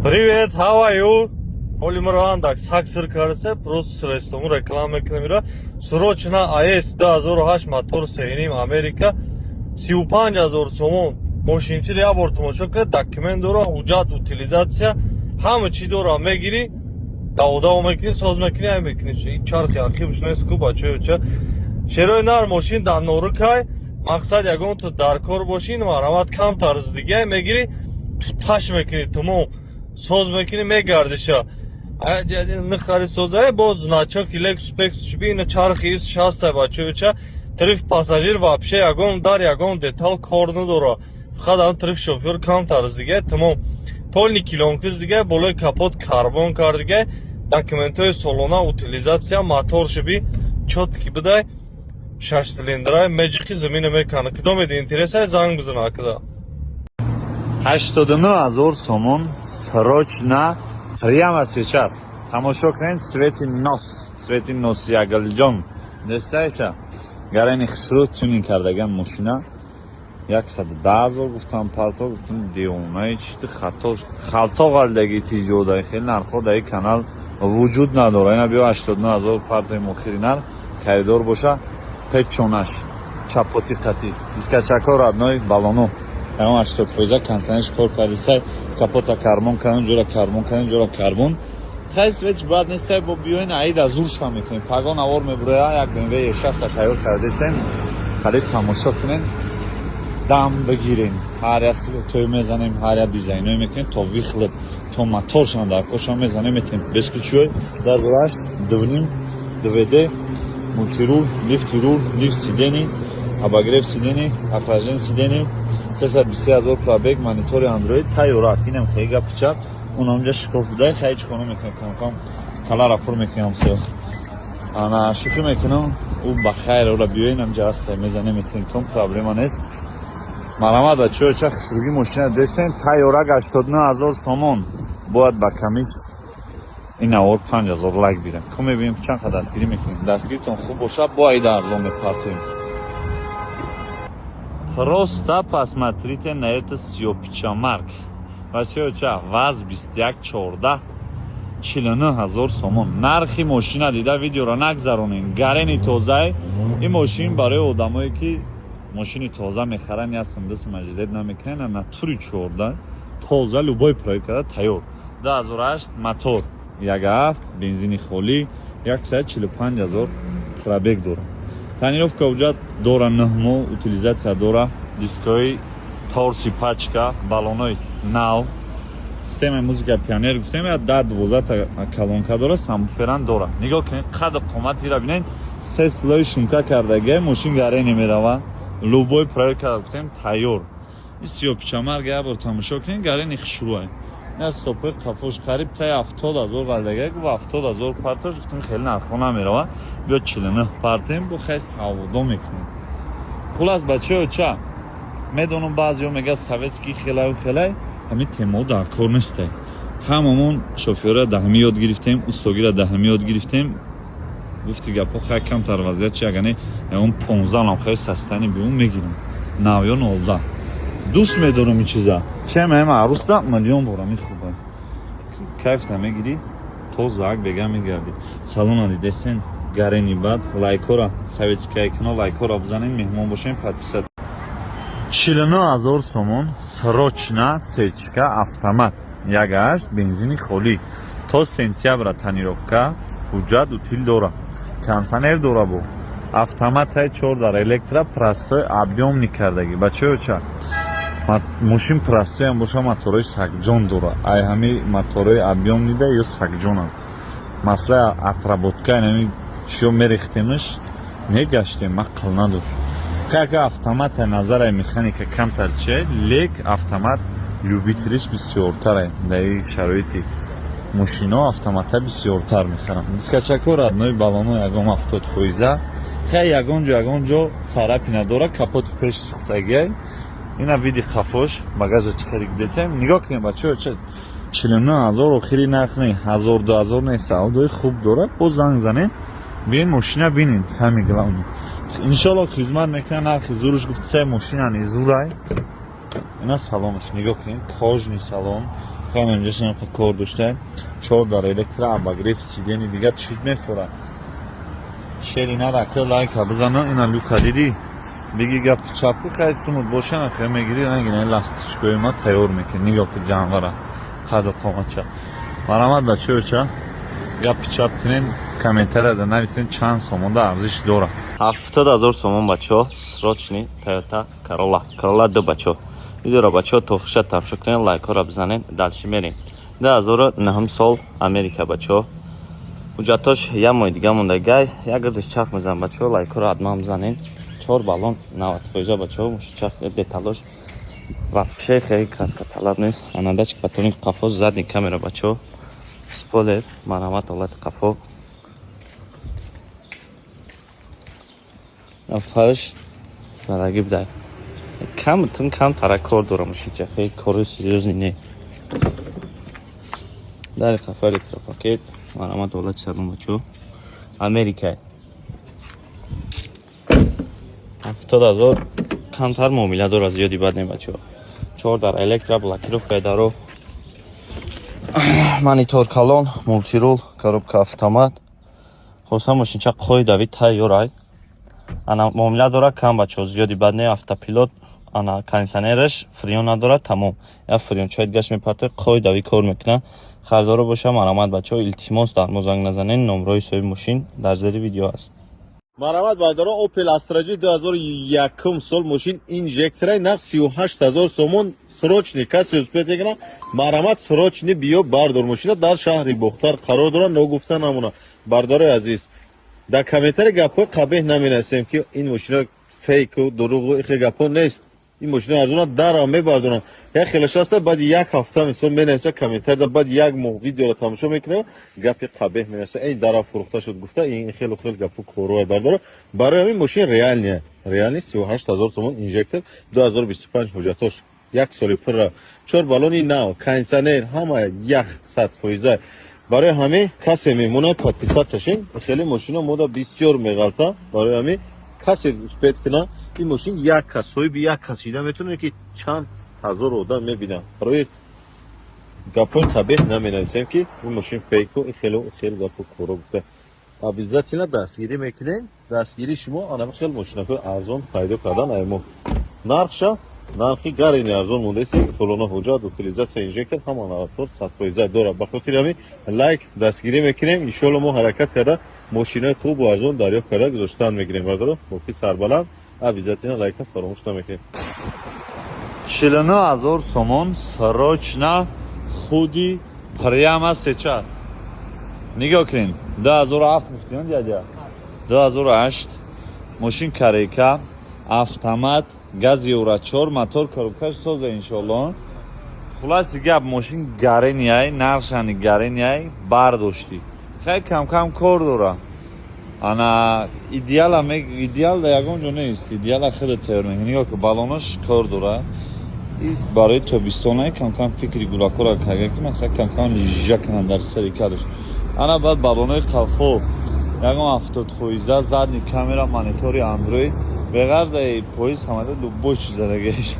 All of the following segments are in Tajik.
Привет, how are you? Ҳоли маро андак сак сир кардасе, просто средствому реклама мекунам ира. Срочно АС 2008, мотор сеним, Америка, 35 000 сомон. Мошинчиро як бор тамошо кунед, документ дора, ҳуҷҷат, утилизация, ҳама чӣ дора, мегирӣ, даводаво мекунӣ, соз мекунӣ, ай мекунӣ. Ин чархи ақибш нест ку, бачаё, ча. Шерои нар мошин дар норукай, мақсад ягон ту дар кор бошӣ, марамат камтар зидига мегирӣ, туташ мекунӣ, тамом соз мекунӣ, мегардиша. Нихари соза, бо значоки Лексус Пексус чби, ина чархи ис шаста, бачаё, ча. Тарафи пассажир вообще ягон дар, ягон детал кор надора. Фақат ан тарафи шофёр камтар дига, тамом. Полный килонкиз дига, болои капот карбон кардига, документҳои солона, утилизация, мотор шиби чёткий бидай, шаш цилиндрай, меҷиқи замина мекана. Кидомеди интересай, занг бизана акада. 89 000 сомон, срочно, прямо сейчас. Тамошо кунед, цвети нос, цвети нос ягалҷон. Дестайса. Гарани хушрӯ тюнинг кардаган мошина. 110 000 гуфтам, парто гуфтам, девонаи чити хато халто ғалдаги тиҷода, хеле нархҳо дар ин канал вуҷуд надорад. Ина биё, 89 000 партои охири нарх, харидор боша, печонаш чапоти қатӣ, дискачако родной, балоно ягон 80 фоиза, кондиционерш кор кардисай, капота карбон кардем, ҷора карбон кардем, ҷора карбон. Хай, свеч бад нестай, бо биёин аида зурша мекунем. Паго навор мебуроя, як БМВ E6 тайёр кардесем, харид, тамошо кунем, дам бигирем, ҳар як той мезанем, ҳар як дизайное мекунем, то выхлоп, то моторшан дар коша мезанем, метем. Бесключевой, дар дувним двд, мультируль, лифти руль, лифт сидений, обогрев сидений, охлаждение сидений, 323 000 пробег, монитори Андроид, тайёрак. Инам хеле гапи чап, унамҷа шикоф будай, хеле чиконо мекунем, камкам калара пур мекунем, все. Ана, шӯхӣ мекунам, ӯ ба хайр, ора биёин, амҷа ҳаста, мезанем, метем, том проблема нест. Марамад, бачаҳо, ча хушругӣ мошина десен, тайёрак, 89 000 сомон. Бояд ба камиш ин навор 5000 лайк бирем. Ку мебинем, чанд қа дастгирӣ мекунем. Дастгиритон хуб бошад, бо айда арзон мепартоем. Просто посмотрите на это сиёпичамарк. Бачаҳо, ча ВАЗ 2114, 49 000 сомон. Нархи мошина дида видеоро нагзаронем. Гарени тозай. Ин мошин барои одамое ки мошини тоза мехаранд, я сумдуси мажилет намекунанд, натури 14 тоза, любой проект тайёр. 2008 мотор, 1,7 бензини холӣ, 145 000 пробег дорад. Тонировка ҳуҷҷат дора, 9 моҳ утилизация дора, дискҳои торси пачка, баллонои нав, системаи музыка Пионер гуфтем, я да 12 колонка дора, сабвуферан дора. Нигоҳ кунед, қаду қоматира бинед, се слой шумка кардагия, мошин гарене мерава, любой проект гуфтем, тайёр. Ин сиёпичамарга як бор тамошо кунед, гарени хушрӯай. Ин стопои қафош қариб таи 70 000 ғалдагия, гуфт 70 000 партош, гуфтем, хеле нархҳо намерава, биё 49 партем, бо хай савдо мекунем. Хулас, бачаҳо, ча медонам, баъзеҳо мегӯяд советский хелаю хелай, ҳамин темао дар кор нестай. Ҳамамон шофёра да ҳами ёд гирифтем, устогира да ҳами ёд гирифтем. Гуфти гапҳо, хай камтар вазъият чи, агане ягон 15 нам хай састани биём мегирам, нав ё нолда. Дӯст медорам ин чиза, чем арӯста миллион бора мехӯбам, кайфта мегирӣ, тозаак бега мегардӣ. Салона дидесен, гарени бад, лайкора советская кино, лайкора бизанед, меҳмон бошем, подписать. 49 000 сомон, срочно, сечка, автомат, 1,8 бензини холӣ, то сентябра тонировка, ҳуҷҷат, утил дора, кондиционер дора, бо автоматай, чор дар электро, простой, объёмный кардагӣ. Бачаё, ча мошин простоям боша, моторои сагҷон дора. Ай ҳами моторои объёмныйда ё сагҷонам масъала отработка, ами чиё мерехтемш, негаштем, ақл надошт. Кака автомата назарай механика камтар че, лек автомат любителиш бисёртарай. Дар ин шароити мошино автомата бисёртар мехарам. Дискачако родной, баллоно ягон 70 фоиза, хай ягон ҷо, ягон ҷо царапина дора, капоти пеш сӯхтагиай. Ина види қафош, багажа чӣ хеле десем, нигоҳ кунем, бачаҳо, 49 000 охири нарх не, ҳазор 2000 не, савдои хуб дорад. Боз занг занед, биён, мошина бинед, самый главный. Иншолло, хизмат мекунад, нархи зуруш гуфт, сай мошина не зурай. Ина салонаш нигоҳ кунед, кожаный салон. Хам инҷашам кор дошта, чор дар электро, обогрев сиденье, дигар чиз мефура. Шери нарака, лайка бизана. Ина люка дидӣ, биги гапи чапку хай сумут бошана, хе мегири, ангина ласточкои ма тайёр мекунӣ. Нигоҳ ки ҷанвара қаду қоматча. Марҳамат, бачаёча, гапи чап кунен, комментарияда нависен, чанд сомонда арзиш дорад. 70 000 сомон, бачаҳо, срочный Тойота Карола, Карола ду. Бачаҳо, видеоро, бачаҳо, то охиша тамошо кунед, лайкҳоро бизанед. Дальше мерем. 2009 сол, Америка, бачаҳо. Ҳуҷҷатош як моҳи дига мондагай, як гирдиш чарх мезанам. Бачаҳо, лайкҳоро ҳатман бизанед. Чор баллон 90%, бачаҳо. Мушчарх, деталош вообще хеле краска талаб нест. Ана датчик патрони қафо, задний камера, бачаҳо, спойлер. Марҳамат, ҳолати қафо фарш бараги бидай. Кам тун кам тара кор дора мошинча, хеле кори серьёзный не. Дари қафо электропакет. Марҳамат, ҳолати салон, бачаҳо. Америка, 70 000, камтар муомила дора, зиёди бад не, бачаҳо. Чор дар электро, блокировкаи даро, монитор калон, мультирул, коробка автомат. Хоса мошинча қоидави тайёрай. Ана муомила дора кам, бачаҳо, зиёди бад не. Автопилот, ана кондитсионераш фреон надорад, тамом, як фреончаи дигаш мепартои, қоидави кор мекунад. Харидоро боша, марҳамат, бачаҳо, илтимос, дар мо занг назанед. Номрои соҳиби мошин дар зери видео аст. Марҳамат, бародарон, Opel Astra J, 2001 сол мошин, инжектораи, нарх 38 000 сомон. Срочный, касе успеть мекунад, марҳамат, срочный биё бардор. Мошина дар шаҳри Бохтар қарор дорад. Ногуфта намона, бардорои азиз, дар комментари гапҳои қабеҳ наменависем, ки ин мошина фейку дурӯғу ихе гапҳо нест. Ин мошина арзона дарам мебардоранд. Як хелаш аста, баъди як ҳафта, мисол, менависа комментария, баъд як моҳ видеоро тамошо мекунад, гапи қабеҳ менависа, эй, дара фурӯхта шуд гуфта. Ин хелу хел гапу корое, бардора. Барои ҳамин мошин реальный, реальный, 38 000 сомон, инжектор, 2025, ҳуҷҷатош як соли пурра, чор баллони нав, кондитсионер, ҳама ях 100%. Барои ҳамин касе мемонад, подписаться шин. Хеле мошино мода бисёр меғалта. Барои ҳамин касе успеть кунад, ин мошин як кас, соҳиби як кас шида метавонад, ки чанд ҳазор одам мебинанд. Барои гапҳои қабеҳ наменависем, ки ин мошин фейку ин хелу хел гапу коро гуфта. Обязательно дастгирӣ мекунем. Дастгирии шумо анами хел мошинаҳои арзон пайдо кардан. Ай мо нархша, нархи гарини арзон мондааст. Солона ҳуҷҷат, утилизация, инжектор, ҳама наватор 100% дорад. Ба хотири ҳамин лайк, дастгирӣ мекунем. Иншоалло, мо ҳаракат карда, мошинаи хубу арзон дарёфт карда, гузоштан мегирем. Бардоро, боқӣ сарбаланд. Обязательно лайка фаромӯш намекунем. 49 000 сомон, срочно, худи прямо сейчас. Нигоҳ кунед, 2007 гуфтиён, дядя, 2008 мошин, корейка, автомат, газ евро 4, мотор, коробкаш соза, иншолло. Хулоси гап, мошин гаренияй, нархшани гаренияй бардоштӣ. Хеле кам-кам кор дора. Ана идеала, идеал да ягон ҷо нест, идеала хеле тайёр мекунӣ. Нигоҳ ки, баллонаш кор дора. И барои тобистонае кам-кам фикри гулакора карда, ки мақсад кам-кам лижа кунанд дар сари кадаш. Ана баъд баллонои қафо ягон 70%, задний камера, монитори андроид, беғарзаи поиз ҳамада любой чиз задагеш.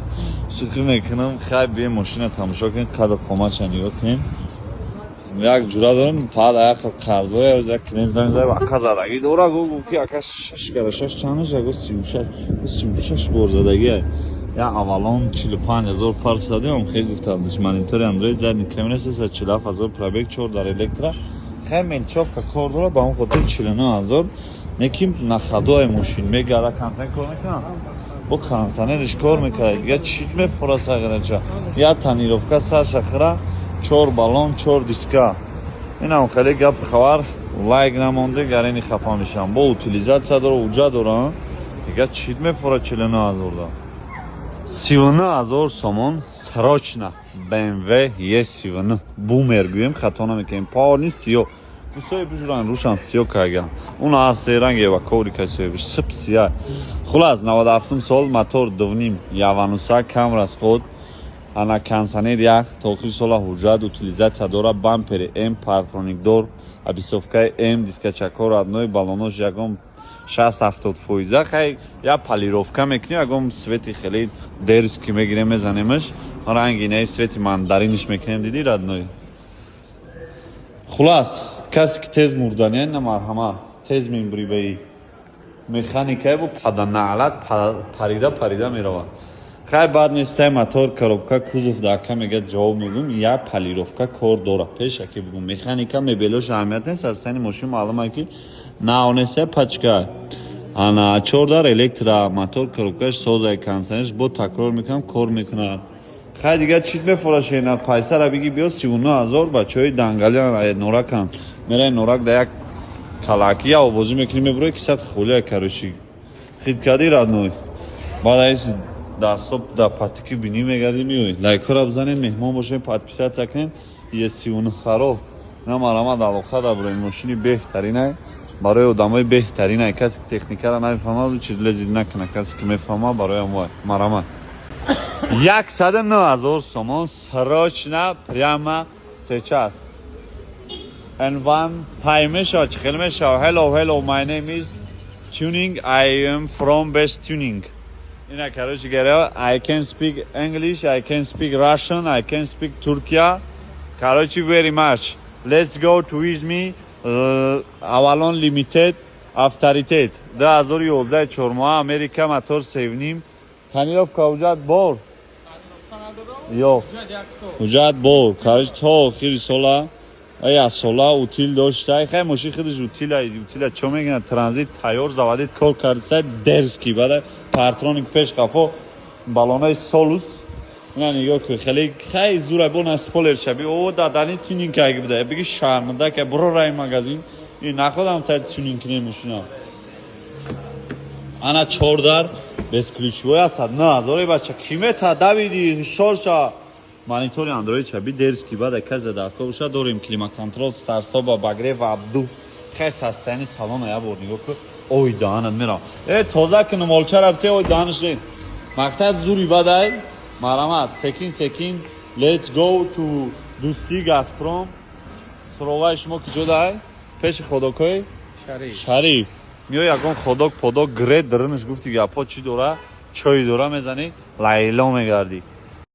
Шӯхӣ мекунам. Хай, бием, мошина тамошо кунем, қаду қоматша нигоҳ кунем. Як ҷура дорам, фақат аяқ қарзоя, як клиент занг зад, ака, задагӣ дора. Гу ки ака, шаш кара шаш чанд меша? Гу 36, 36 бор задагӣ. Я аввалон 45 000 пар задем, хеле гуфтам. Монитори андроид, задний камера, 347 000 пробег, чор дар электро. Хеле мелочёвка кор дора, ба он хотир 49 000. Неким на ходуай мошин мегарда, кондиционер кор мекунад, бо кондиционериш кор мекард, дига чӣ мефура сағирача, я тонировка сарша хира, чор баллон, чор диска. Инам хеле гап хабар. Лайк намонде, гарени хафа мешам. Бо утилизация дора, уҷа дора, дига чӣ мефура 49 000 да. 39 000 сомон, срочно, BMW E39, бумер гӯем, хато намекунем. Полный сиё, мисои бижуран рушан сиё каган, уна ҳаст ранг ева коврика сиё, сип сия. Хулас, 97 сол, мотор дувним явануса, кам расход. Ана кондиционер ях, то охири сола ҳуҷҷат, утилизация дора, бампери М, парктроникдор, обвесовкаи М, дискачакҳо родной, баллонош ягон. 60-70 фоиза. Хай, я полировка мекунем, ягон цвети хеле дерзкий мегирем, мезанемаш, ранги наи цвети мандариниш мекунем, диди, родной. Хулас, касе ки тез мурдания, на, марҳамат, тез мембури баи механикае бо паданаълат парида парида меравад. Хай, баъд нестай, мотор, коробка, кузов дака мега, ҷавоб мегӯм, я полировка кор дора. Пешаки бугум, механика, мебелош аҳамият нест, аз тани мошин маълума, ки наонеста пачка. Ана чордар электро, мотор, коробкаш созай, кондиционерш, бо такрор мекунам, кор мекунад. Хай, дига чит мефурашена, пайсара биги биё, 39 000. Бачаҳои дангалиан норакан, мерай Норак, да як калаки я обозӣ мекунӣ, мебурӣ, кисат холия. Короче, хит кади, родной. Баъд айси дастоб да патики бинӣ мегардӣ, меоӣ. Лайкҳоро бизанед, меҳмон бошем, подписаться кунед. Е сивну хароб на, марамад, алоқа да бурои. Мошини беҳтаринай, барои одамои беҳтаринай. Касе ки техникаро намефаҳмад, чи лезид накуна, касе ки мефаҳмад, барои ам марамад. 109 000 сомон, срочно, прямо сейчас. And one time мешавад, чӣ хел мешавад? Hello, hello, my name is Tuning, I am from Best Tuning. Ина, короче говоря, I can speak English, I can speak Russian, I can speak Turkey. Короче, very much. Let's go to with me. Avalon Limited авторитет 2011, 4 моҳ, Америка, мотор севним, тонировка, ҳуҷҷат бор ё ҳуҷҷат бор. Короче, то охири сола, як сола утил дошта. Хай, мошин худаш утила, утила чо мегӯянд, транзит тайёр, заводить кор кардиса, дерзкий. Баъд парктроник пеш, қафо, балонаи солус. Ина нигоҳ кун, хеле хай зура бо на спойлер шаби. О, дадани тюнинг кайги буда, биги шармда ка, буро рай магазин ин находам, та тюнинг кине мошина. Ана чордар бесключевой аст, на ҳазори. Бача, кимета давиди шорша, монитори андроид шаби, дерзкий. Баъд каза дар боша, дорем климат-контроль, старт-стоп, обогрев, обдув. Хай, состояние салона я бор нигоҳ кун, ой, даҳанат мерам. Э, тоза кунам, молча рабте, ой, даҳанаш не. Мақсад зури бадай, марамат, секин секин. Let's go to дӯстӣ Газпром. Суроғаи шумо ки ҷо дай, пеши ходокҳои Шариф миё, ягон ходок подок гред дарунаш, гуфти гапҳо чӣ дора, чой дора, мезанӣ, лайло мегардӣ.